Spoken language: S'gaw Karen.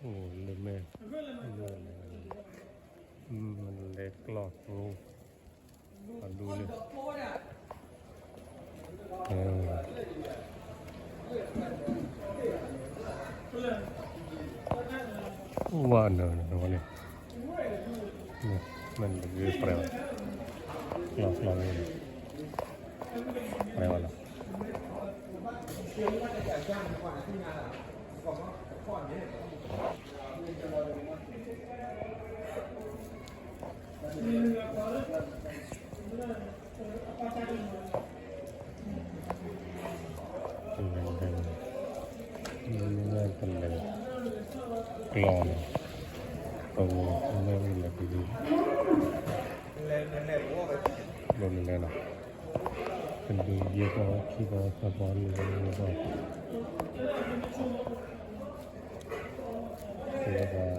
အိၣ်လၢမဲာ်, လဲၤကျီၢ်ကျိ, အဒူန့ၣ်, အိၣ်ဝဲနၤန့ၣ်, မ့ၢ်တဂ့ၤပြဲဝဲ, ကျီၢ်ကျိန့ၣ်, ပြဲဝဲလီၤ. လဲၤ, လဲၤကျီၢ်န့ၣ်, ပဝဲလဲၤတဒု, ဘၣ်လဲၤလဲၤလီၤ, တဒုယဲၢ်ပီၢ်ခံပီၢ်သၢပီၢ်လွံၢ်ပီၢ်, သၢပီၢ်